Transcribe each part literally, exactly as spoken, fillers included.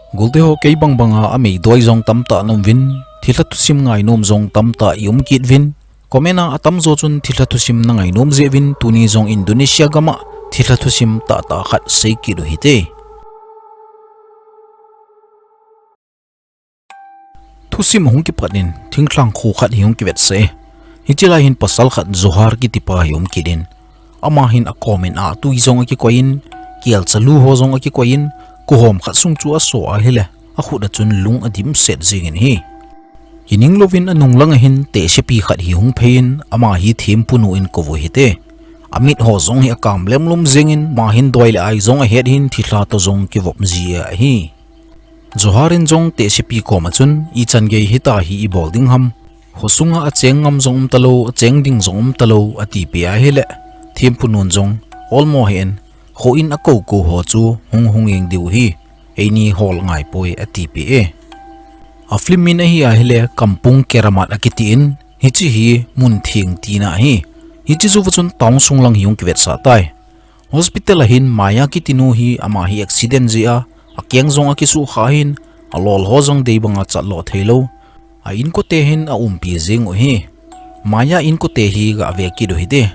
Golte ho, kei bang banga amei doi jong tamtah naum uvin, thilha thusim ngainom jong tamtah i um kit uvin. Comment a atamjo chun thilha thusim na ngainom jeh uvin, tuni jong Indonesia gam a thilha thusim tahtah khat sei kit u hite. Thusim ahung kipat in, thinglhang kho khat hi hung kivetsah e. Hiche lai hin pasal khat Johar kiti pa hi um kit in, ama hin akom in a tui jong akikoi in, kelcha lu ho jong akikoi in, kohom khat sung chu aso ahile, akhut a chun lung adimset jing in ahi. Kining louvin anung lang a hin tehsepi khat hi hung phei in, ama hi thempu nu in kou u hite. Amit ho jong hi akam lemlum jing in, ama hin doi le ai jong ahet in, thilha toh jong kivop ji ahi. Johar in jong tehsepi kom a chun, ichan gei hitia hi ibol ding ham? Kho sunga acheng ngam jong um talou, acheng ding jong um talou, atipeh ahile, thempu nun jong, olmo hih in, kho in akou kou ho chu hung hung jeng diu ahi, eini hol ngai poi, atipeh e. A film min ahi ahile, Kampung Keramat akiti in, hiche hi mun theng tina ahi. Hiche jouva chun town sung lang hi hung kivetsah tai. Hospital a hin Maya kiti nu hi ama hi accident jeh a, akeng jong akisukha ahin, alol ho jong dei banga chat lo thei lou. A inkote hin aumpi jing u ahi. Maya inkote hi gave kit u hite.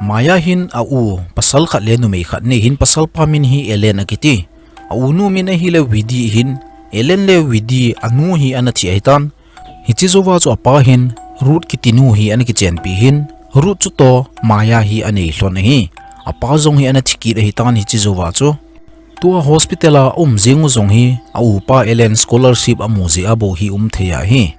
Maya hin a u pasal khat le numei khat nei in, pasal pa min hi Ellen akiti. A u nu min ahile Vidi ahin, Ellen le Vidi anu hi ana thi ahitan. Hiche jouva chu apa hin Ruth kiti nu hi ana kichenpi in, Ruth chu toh Maya hi anei lhon ahi. Apa jong hi ana thi kit ahitan hiche jouva chu. Tua hospital a um jing u jong hi, a upa Ellen scholarship amu jeh a bou hi um thei ahi.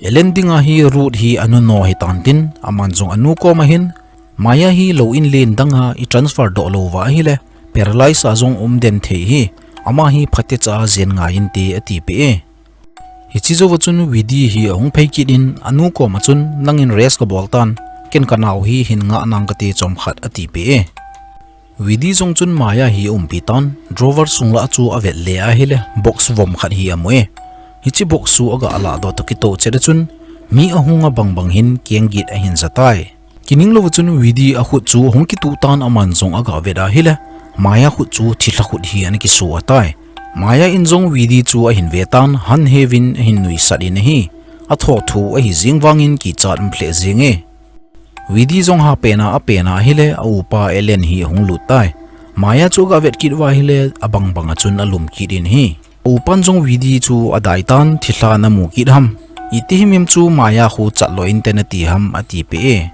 Ellen dinga hi Ruth hi anu no ahitan tin, aman jong anu kom a hin, Maya hi lou in len dang a i transfer doh lou va ahile, paralyze a jong um den thei ahi, ama hi phatecha a jen ngai inte, atipeh e. Hiche jouva chun Vidi hi ahung phei kit in, anu kom a chun, nangin rest kabol tan, ken kanao hi hin ngah nang kate chomkhat, atipeh e. Vidi jong chun Maya hi aumpi tan, drawer sung lah chu avet le ahile, box vom khat hi amu e. Hiche box chu aga ladoh toh kitoh chet a chun, mi ahung a bang bang hin keng git ahin ja tai. Kining louva chun Vidi akhut chu ahung kituh tan, aman jong aga vet ahile, Maya khut chu thilha khut hi ana kiso atai. Maya in jong Vidi chu ahin ve tan, han heuvin ahin nuisat in ahi. Athoh thou ahi jeng vangin kichat um lheh jeng e. Vidi jong hapen a apen ahile, a upa Ellen hi ahung lut tai. Maya chu aga vet kit uva ahile, abang bang a chun alum kit in ahi. A upan jong Vidi chu adai tan, thilha namu kit ham? Iti himhim chu Maya khu chat lo inte nati ham, atipeh e.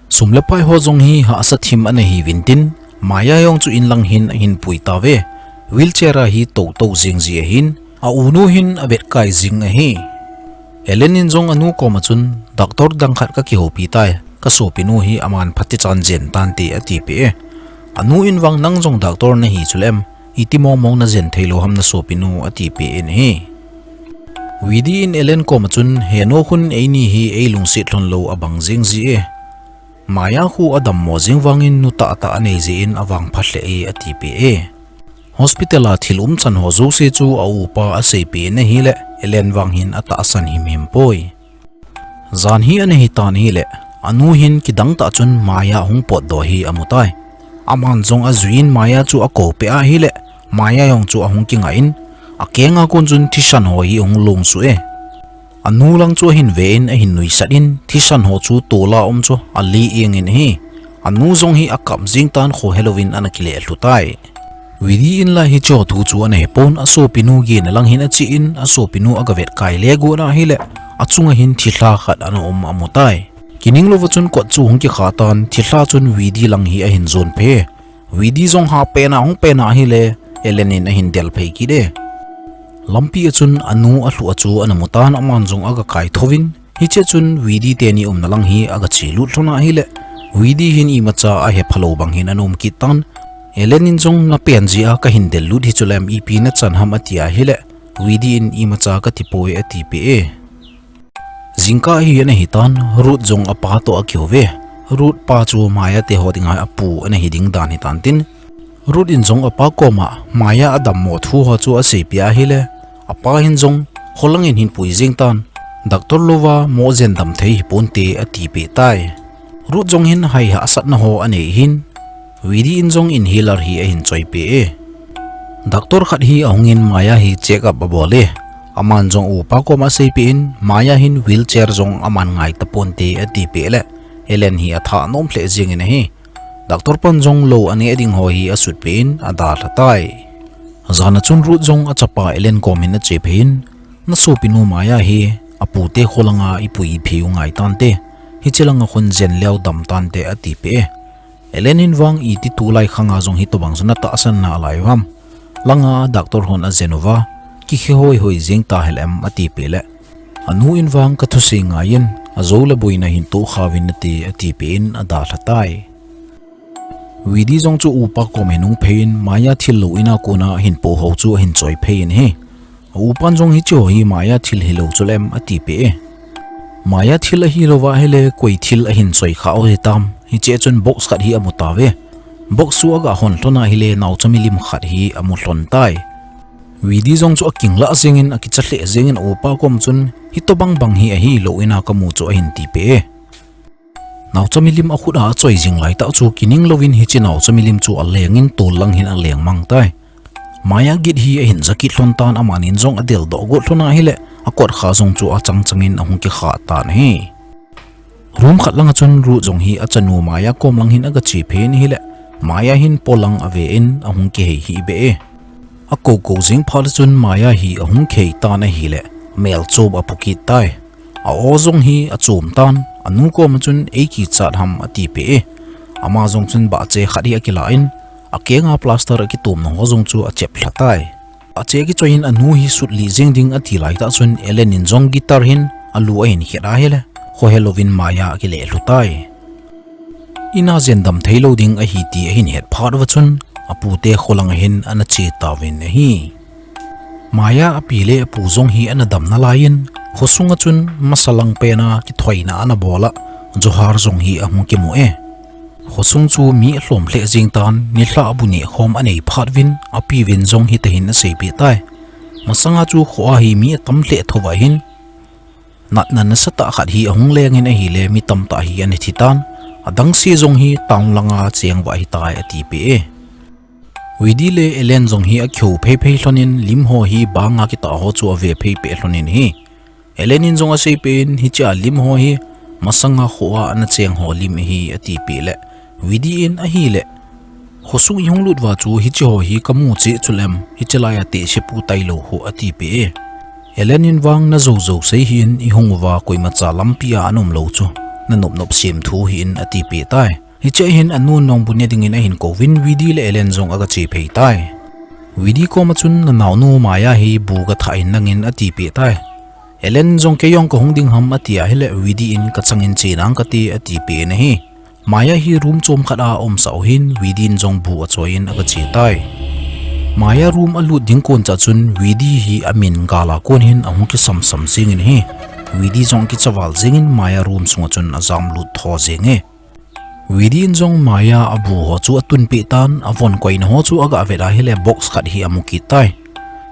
Sum le pai ho jong hi hahsa thim ana hiuvin tin, Maya jong chu in lang hin ahin pui tauve. Wheelchair a hi tou tou jing ji ahin, a u nu hin avet kai jing ahi. Ellen in jong anu kom a chun, doctor dang khat kakihoupi tai, kasopinu hi aman phatechan jen tante, atipeh e. Anu in vang, nang jong doctor nahi chuleh em, iti mong mong najen thei lou ham nasopinu, atipeh in ahi. Vidi in Ellen kom a chun, henu khun eini hi eilungset lhon lou abang jing ji e. Maya khu adammo jeng vangin nu tahtah anei jeh in avangpha lheh e, atipeh e. Hospital a thil umchan ho jouse chu a upa aseipeh in ahile, Ellen vang hin atahsan himhim poi. Jan hi ana hitan ahile, anu hin kidang tah chun Maya ahung potdoh hi amu tai. Aman jong ajuiyin Maya chu akoupeh ahile, Maya jong chu ahung kingah in, akeng a kon chun thisan ho hi ahung longsuh e. Anu lang chu ahin ve in ahin nuisat in, thisan ho chu tol a um chu ali eng in ahi. Anu jong hi akap jing tan, kho helouvin ana kile lhu tai. Vidi in la hiche thu chu ana hepon, asopinu gin a lang hin ache in, asopinu aga vet kai le got ahile, achunga hin thilha khat ana um amu tai. Kining louva chun kot chu ahung kikha tan, thilha chun Vidi lang hi ahin jon phei. Vidi jong hapen a ahung pen ahile, Ellen in ahin del phei kit e. Lampi a chun anu alhuh a chu ana mu tan, aman jong aga kaithouvin, hiche chun Vidi teni umna lang hi aga chelut lhon ahile, Vidi hin imacha ahepha lou bang hin ana um kit tan. Ellen in jong, napen jeh a kahin del lut hi chuleh em, ipi nachan ham, ati ahile, Vidi in, imacha kati poi, atipeh e. Jingkah hi ana hitan, Ruth jong apa toh akihouve. Ruth pa chu Maya te ho dinga apu ana hi ding dan hitan tin, Ruth in jong apa koma Maya adammo thu ho chu aseipeh ahile, apa hin jong, kho lang in hin pui jeng tan, doctor louva mo jen dam thei hiponte, atipeh tai. Ruth jong hin hai hahsatna ho anei hin, Vidi in jong inhaler hi ahin choipeh e. Doctor khat hi ahungin Maya hi check up abol e. Aman jong upa koma aseipeh in Maya hin wheelchair jong aman ngai taponte atipeh le Ellen hi atha nom lheh jengin ahi. Doctor pan jong lou aneh ding ho hi asutpeh in adalha tai. Jan a chun Ruth jong achapa Ellen komin achephei in, nasopinu Maya hi apute kholanga ipui iphei u ngai tante, hiche langa khun jen leu dam tante atipeh e. Ellen in vang iti tulai khanga jong hitobang chu natahsan nalai u ham. Langa doctor hon ajen uva, kikhe hoihoi jeng tahel em atipeh le, anu in vang kathusei ngaiyin, ajou le boina hin tohkhauvin nate atipeh in adalha tai. Vidi jong chu upa koma hin hung phei in Maya thil lou ina kona ahin poh ho chu ahin choiphei in ahi. Aupan jong hicheho hi Maya thil hilou chu lem atipeh e. Maya thil ahilouva ahile koi thil ahin choi khah u hitam, hiche chun box khat hi amu tauve. Box chu aga hon lhon ahile naocha milim khat hi amu lhon tai. Vidi jong chu akinglah jengin akicha lheh jengin aupa kom chun hitobang bang hi ahilou ina kamu chu ahin tipeh e. Naocha milim akhut a achoi jing laitah chu kining louvin hiche naocha milim chu alengin tol lang hin aleng mang tai. Maya git hi ahin jakit lhon tan amanin jong adeldoh got lhon ahile akot kha jong chu achang changin ahung kikha tan ahi. Room khat langa chun Ruth jong hi achanu Maya kom lang hin agachephei in ahile Maya hin polang ave in ahung kihei hih beh e. Akoukou jeng phat le chun Maya hi ahung kihei tan ahile melchom apu kit tai. A-o jong hi achom tan, anu koma chun eikichat ham atipeh e. Ama jong chun bahche khat hi akilah in, akenga plaster akitomna ho jong chu achep lha tai. Bahche akichoi in anu hi sutlih jeng ding ati laitah chun Ellen in jong guitar hin alu ahin khet ahile, khohelouvin Maya akileh lhu tai. Ina jen dam theilou ding ahi ti ahin het phat uva chun, apute kholanga hin ana che tauvin ahi. Maya api le apu jong hi ana dam nalaiyin, khosunga chun masalang pena kithoina ana bol a, Johar jong hi ahung kimu e. Khosung chu mi alhom lheh jeng tan, nilhah bu nehkhom anei phat uvin, api uvin jong hitahin aseipeh tai. Masanga chu kho a hi mi atam lheh thouva hin, natna nasatah khat hi ahung lengin ahile mi tamtah hi ana thi tan, adangse jong hi town langa cheng uva ahitai atipeh e. Vidi le Ellen jong hi akihou pheiphei lhonin lim ho hi banga kitah ho chu ave phei peh lhonin ahi. Ellen in jong aseipeh in hichea lim ho hi masanga kho a ana cheng ho lim ahi atipeh le, Vidi in ahile, khosung ihung lut uva chu hiche ho hi kamu cheh chulem, hiche laiya tehsepu tailou ho atipeh e. Ellen in vang najou jou sei hih in ihung uva koimacha lampia ana umlou chu, nanop nop semthu hih in atipeh tai. Hichea hin anu nungbu ne dingin ahin kouvin Vidi le Ellen jong agachephei tai. Vidi koma chun nanaonu Maya hi bu gathah in nangin atipeh tai. Ellen jong kei jong kahung ding ham ati ahile Vidi in kachangin che nang kate atipeh in ahi. Maya hi room chom khat a aumsah u hin Vidi in jong bu achoiyin agache tai. Maya room alut ding koncha chun Vidi hi amin gala kon hin ahung kisamsam jengin ahi. Vidi jong akichaval jengin Maya room sunga chun ajamlut tho jenge. Vidi in jong Maya abu ho chu atunpeh tan, avon koina ho chu agavet ahile box khat hi amu kit tai.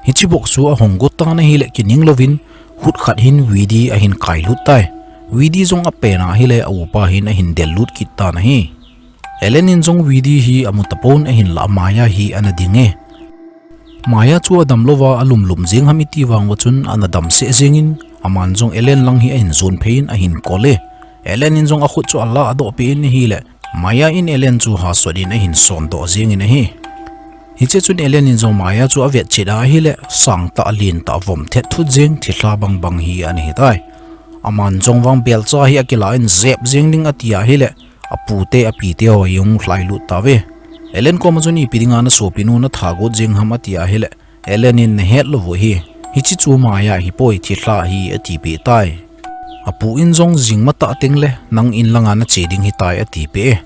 Hiche box chu ahong got tan ahile kining louvin, khut khat hin Vidi ahin kailut tai. Vidi jong apena ahile aupa hin ahin dellut kit tan ahi. Ellen in jong Vidi hi amu tapon ahinlah Maya hi ana dinge. Maya chu adamlouva alumlum jeng ham iti vang uva chun ana damseh jengin, aman jong Ellen lang hi ahin jon phei in ahin kol e. Ellen in jong akhut chu alah doh peh in ahile, Maya in Ellen chu hasot in ahin sondoh jengin ahi. Hiche chun Ellen in jong Maya chu avet chet ahile, sangtah lentah vom thet thut jeng thilha bangbang hi ana hitai. Aman jong vang belcha hi akilah in jep jeng ding ati ahile, apute apite ho hi ahung lhailut tauve. Ellen koma chun ipi dinga nasopinu natha got jeng ham ati ahile, Ellen in nahet lou u hi, hiche chu Maya ahipoi thilha ahi atipeh tai. Apu in jong jing matah tengle nang in langa nache ding hitai atipeh e.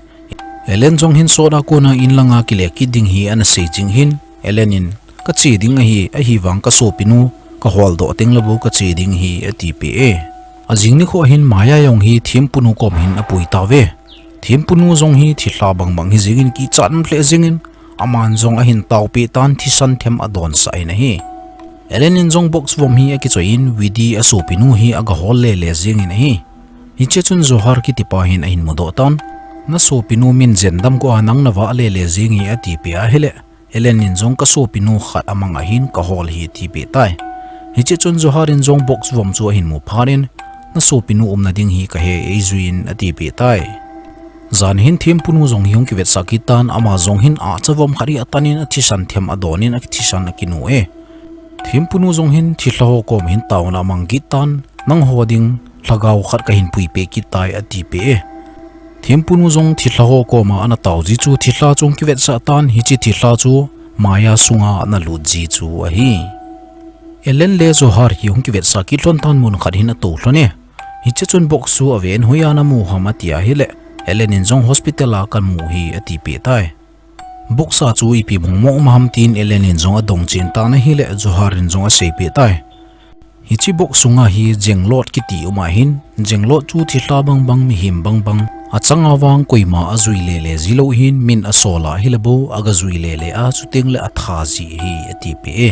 Ellen jong hin sot a kona in langa kile kit ding hi ana sei jing hin, Ellen in kache ding ahi, ahivang kasopinu kaholdoh tengle bou kache ding hi atipeh e. Ajing nikho hin Maya jong hi thempunu kom hin apui tauve. Thempunu jong hi thilha bangbang hi jengin kichat lheh jengin, aman jong ahin taopeh tan thisan them adonsah in ahi. Ellen in jong box vom hi akichoiyin Vidi asopinu hi agahol lele jengin ahi. Hiche chun Johar kitipa hin ahin mudoh tan, nasopinu min jendam ko a nang navah lele jeng e atipeh ahile, Ellen in jong ka sopinu khat amang ahin ka hol hi atipeh tai. Hiche chun Johar in jong box vom chu ahin mu phat in, na sopinu umna ding hi kahe, eijui in atipeh tai. Jan hin thempunu jong hi hung kivetsah kit tan, ama jong hin ahcha vom khat hi atan in athisan them adon in athisan akinu e. Thempunu jong hin thilha ho kom hin taona amang kit tan, nangho ding lhagao khat kahin puipeh kit tai atipeh e. Thempunu jong thilha ho koma ana tao ji chu thilha chu hung kivetsah tan, hiche thilha chu Maya sunga ana lut ji chu ahi. Ellen le Johar hi hung kivetsah kit lhon tan mun khat hin atou lhon e. Hiche chun box chu aven, hoiya namu ham ati ahile, Ellen in jong hospital a kamu hi atipeh tai. Box a chu ipi mong mong um ham tin Ellen in jong adong chen tan ahile, Johar in jong aseipeh tai. Hiche box sunga hi jenglot kiti um ahin, jenglot chu thilha bang bang, mihem bang bang achanga vang koima ajui lele ji lou hin, min asol a ahile bou aga jui lele a, chuteng le atha ji ahi atipeh e.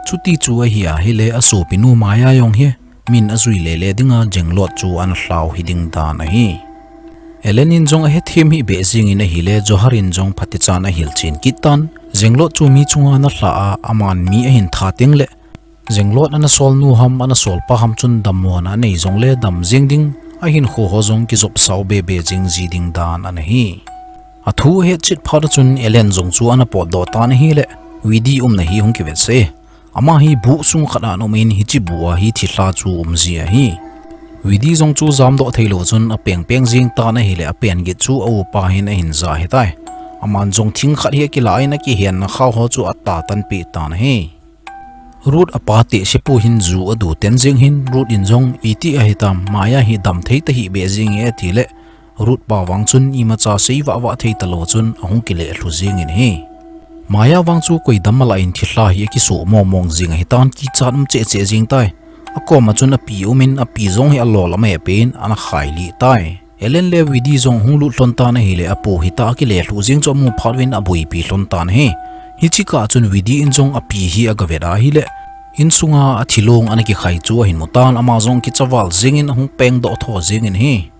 Chuti chu ahi ahile, asopinu Maya jong hi min ajui lele dinga jenglot chu ana lhau hiding dan ahi. Ellen in jong ahethem hih beh jeng in ahile, Johar in jong phatechan ahil chen kit tan, jenglot chu mi chunga ana lha a, aman mi ahin that teng le jenglot ana sol nu ham, ana sol pa ham chun dammona anei jongle dam jeng ding, ahinkho ho jong kijopsau be be jeng ji ding dan ana hi. Athu ahet chet phat a chun Ellen jong chu ana potdoh tan ahile, Vidi umna hi hung kivetsah e. Ama hi buh sung khat a ana um in, hiche buh a hi thilha chu um ji ahi. Vidi jong chu jamdoh thei lou chun apeng peng jeng tan ahile, apen git chu a upa hin ahin ja ahitai. Aman jong thing khat hi akila in akihenna khao ho chu ata tanpeh tan ahi. Ruth apa tehsepu hin ju adu ten jeng hin, Ruth in jong, iti ahitam, Maya hi dam thei tahih beh jeng e atile, Ruth pa vang chun imacha sei vah vah thei talou chun ahung kile lhu jeng in ahi. Maya vang chu koidam alah in thilha hi akisoh mong mong jeng ahitan, kichat um cheh cheh jeng tai. Akoma chun api um in, api jong hi alol ameh pen ana khai lih tai. Ellen le Vidi jong hung lut lhon tan ahile, apu hita akile lhu jeng chu amu phat uvin aboipi lhon tan ahi. Hiche kah chun Vidi in jong api hi aga vet ahile, insunga athilong ana kikhai chu ahin mu tan, ama jong kicha val jeng in ahung pengdoh tho jeng in ahi.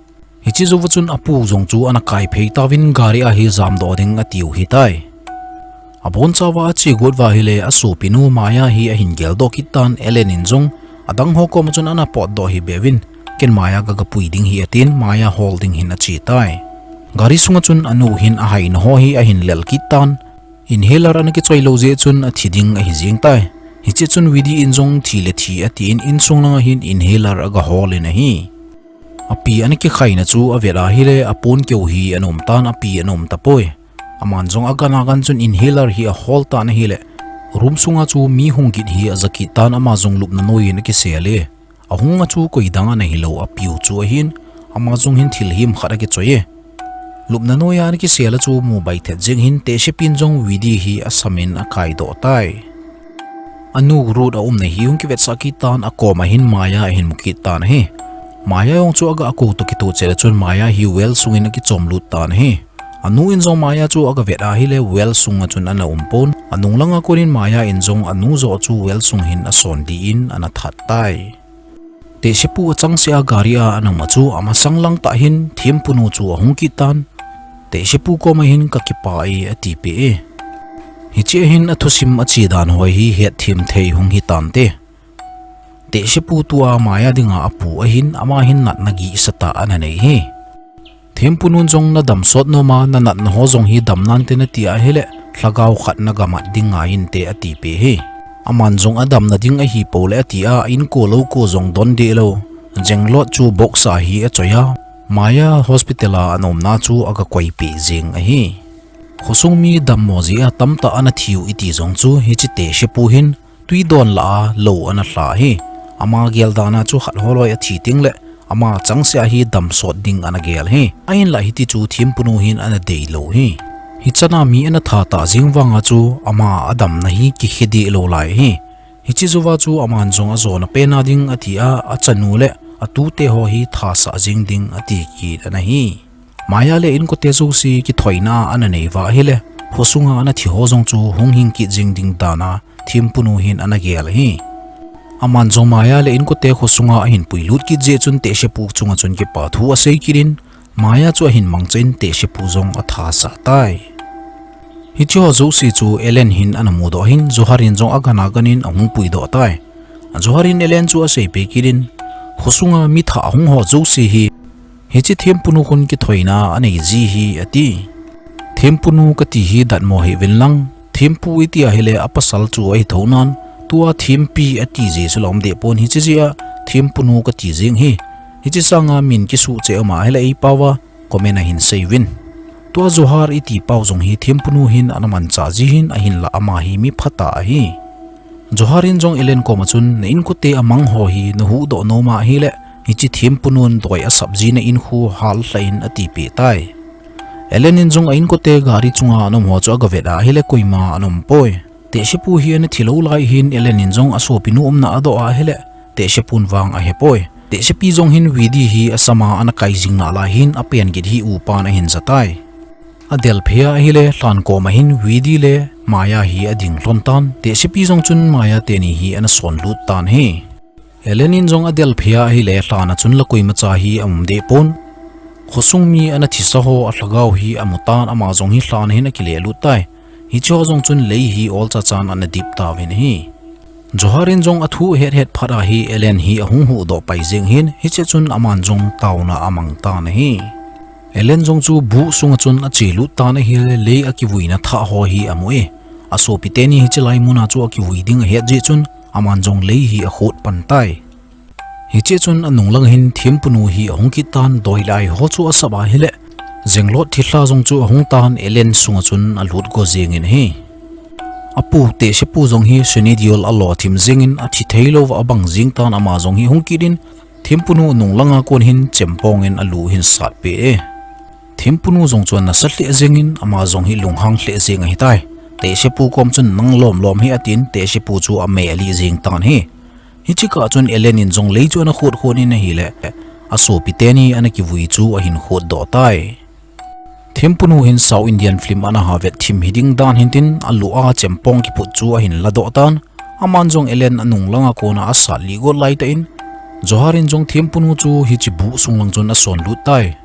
Hiche jouva chun apu jong chu ana kai phei tauvin gari a hi jamdoh ding atiu hitai. Abonchauva ache got uva ahile, asopinu Maya hi ahin geldoh kit tan, Ellen in jong adang ho koma chun ana potdoh hih beh uvin, ken Maya kaga pui ding ahi atin, Maya hol ding hin ache tai. Gari sunga chun anu hin ahaina ho hi ahin lel kit tan, inhaler ana kichoi lou jeh chun athi ding ahi jeng tai. Hiche chun Vidi in jong thi le thi atin, insung langa hin inhaler aga hol in ahi. Api ana kikhaina chu avet ahile, apon keu hi ana um tan, api ana um tapoi. Aman jong agan agan chun inhaler hi ahol tan ahile, room sunga chu mi hung git hi aja kit tan, ama jong lupna noiyin akisel e. Ahunga chu koidang ana hilou apiu chu ahin, ama jong hin thil him khat akichoi e. Lupna noiya ana kisel a chu mu bai thet jeng hin, tehsepin jong Vidi hi asam in akaidoh tai. Anu Ruth aumna hi hung kivetsah kit tan, akoma hin Maya ahin mu kit tan ahi. Maya jong chu aga kou toh kitoh chet a chun Maya hi well sungin akichom lut tan ahi. Anu in jong Maya chu aga vet ahile, well sunga chun ana um pon. Anung langa konin Maya in jong anu joh chu well sung hin asondih in ana that tai. Tehsepu achangseh a gari a ana um a chu amasang lang tah hin thempunu chu ahung kit tan. Tehsepu koma hin kakipah e atipeh e. Hichea hin athusim ache dan ho hi hetthem thei hung hitante. Tehsepu tua Maya dinga apu ahin, ama hin natna gihsa tah ana nei hi. Thempunun jong nadam sot nom a, nanatna ho jong hi dam nante nati ahile, lhagao khat nagamat ding ngai inte atipeh hi. Aman jong adamna ding ahipou le ati a, inko louko jong don deh lou. Jenglot chu box a hi achoi a, Maya hospital a ana umna chu aga koipeh jeng ahi. Khosung mi dammo jeh a tamtah ana thiu iti jong chu hiche tehsepu hin twi don lah a lou ana lha hi. Ama gel dan a chu khat holoi athi tengle ama changseh a hi dam sot ding ana gel hi. Ahinlah hiti chu thempunu hin ana deilou hi. Hichana mi ana that tah jeng vanga chu ama adamna hi kikhe deh lou lai hi. Hiche jouva chu aman jong ajona pen a ding ati a, achanu le atute ho hi thasah jeng ding ati kit ana hi. Maya le inkote jouse kithoina ana nei uva ahile, khosunga ana thi ho jong chu hung hing kit jeng ding dan a thempunu hin ana gel hi. Aman jong Maya le inkote khosunga ahin puilut kit jeh chun tehsepu chunga chun kipa thu asei kit in, Maya chu ahin mangcha in tehsepu jong athasah tai. Hiche ho jouse chu Ellen hin ana mudoh hin Johar in jong agana ganin ahung puidoh tai. Johar in Ellen chu aseipeh kit in, khosunga mi thah ahung ho jouse hi hiche thempunu khun kithoina anei ji hi ati. Thempunu kati hi datmo hih uvin lang, thempu iti ahile apasal chu ahi thou nan, tua thempi ati ji chu la um deh pon, hiche jeh a thempunu kati jing hi. Hiche sanga min kisuh cheh um ahile eipao a comment a hin sei uvin. Tua Johar iti pau jong hi thempunu hin ana manchah ji hin, ahinla ama hi mi phatah ahi. Johar in jong Ellen koma chun, na inkote amang ho hi na huhdoh nom ahile, hiche thempunun doi asap ji na inkho hallha in atipeh tai. Ellen in jong a inkote gari chunga ana um ho chu agavet ahile koima ana um poi. Tehsepu hi ana thilou lai hin Ellen in jong asopinu umna adoh ahile, tehsepun vang ahepoi. Tehsepi jong hin Vidi hi asama ana kai jing nalai hin apen git hi upan ahin ja tai. Adelphei ahile lhan koma hin Vidi le Maya hi ading lhon tan, tehsepi jong chun Maya teni hi ana sonlut tan ahi. Ellen in jong adelphei ahile lhan a chun la koimacha hi aum deh pon. Khosung mi ana thisa ho alhagao hi amu tan, ama jong hi lhan a hin akilelut tai. Hiche ho jong chun lei hi olcha chan ana dip tauvin ahi. Johar in jong athu ahet het phat a hi Ellen hi ahung huhdoh pai jeng hin, hiche chun aman jong taona amang tan ahi. Ellen jong chu buh sunga chun achelut tan ahile lei akivuina thah ho hi amu e. Asopi teni hiche lai muna chu akivui ding ahet jeh chun aman jong lei hi akhot pan tai. Hiche chun anung langa hin thempunu hi ahung kit tan, doi lai ho chu asap ahile, Jenglot thilha jong chu ahung tan, Ellen sunga chun alut go jengin ahi. Apu tehsepu jong hi Sunny Deol alo thim jengin athi theilouva abang jeng tan, ama jong hi hung kit in thempunu nung langa kon hin chempong in alu hin satpeh e. Thempunu jong chu anasa lheh jengin ama jong hi lunghang lheh jeng ahitai. Tehsepu kom chun nang lom lom hih atin, tehsepu chu amei alih jeng tan ahi. Hiche kah chun Ellen in jong lei chu ana khot khot in ahile, asopi teni ana kivui chu ahin khotdoh tai. Thempunu hin South Indian film ana ha vet thim hiding dan hintin, alu a chempong kiphut chu ahin ladoh tan. Aman jong Ellen anung langa kona asat lih got laitah in, Johar in jong thempunu chu hiche buh sung lang chun asonlut tai.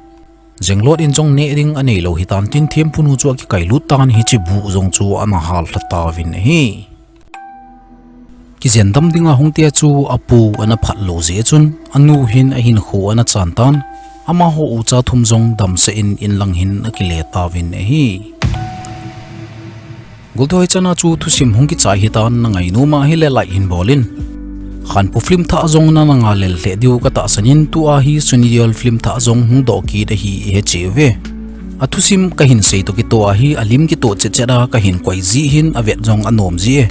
Jenglot in jong neh ding aneilou hitan tin, thempunu chu akikailut tan, hiche buh jong chu ana hallha tauvin ahi. Kijendam dinga hungte chu apu ana phatlou jeh chun, anu hin ahinkho ana chan tan, amaho ucha thum jong damsah in inlang hin akile tauvin ahi. Gulthu, hichana chu thusim hung kichai hitan, na ngainom ahile like hin bolin. Khanpu film thah jong nana ngai lel lheh diu katahsan in, tua hi Sunny Deol film thah jong hung doh kit ahi iheche uve. Athusim kahin sei toh kitoh ahi, alim kitoh chet chet a kahin koi jeh hin avet jong anom ji e.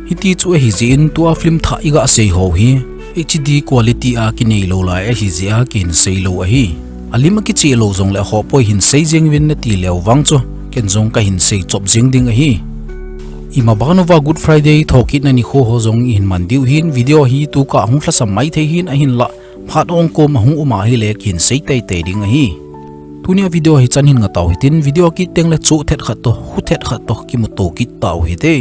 Hiti chu ahi jeh in tua film thah iga sei ho hi H D quality a kineilou lai ahi jeh a kihin seilou ahi. Alim akicheh lou jongle ahopoi, hin sei jeng uvin nati leu vang chu ken jong kahin sei chop jeng ding ahi. Imaban uva Good Friday thokitna nikho ho jong ihin man diu hin, video hi tukah hung lhasam maithei hin, ahinlah phat ong kom ahung um ahile kihin sei teitei ding ahi. Tunia video hichan hin ngatau hitin, video akit tengle choh thet khat toh, khu thet khat toh kimuto kit tau hite.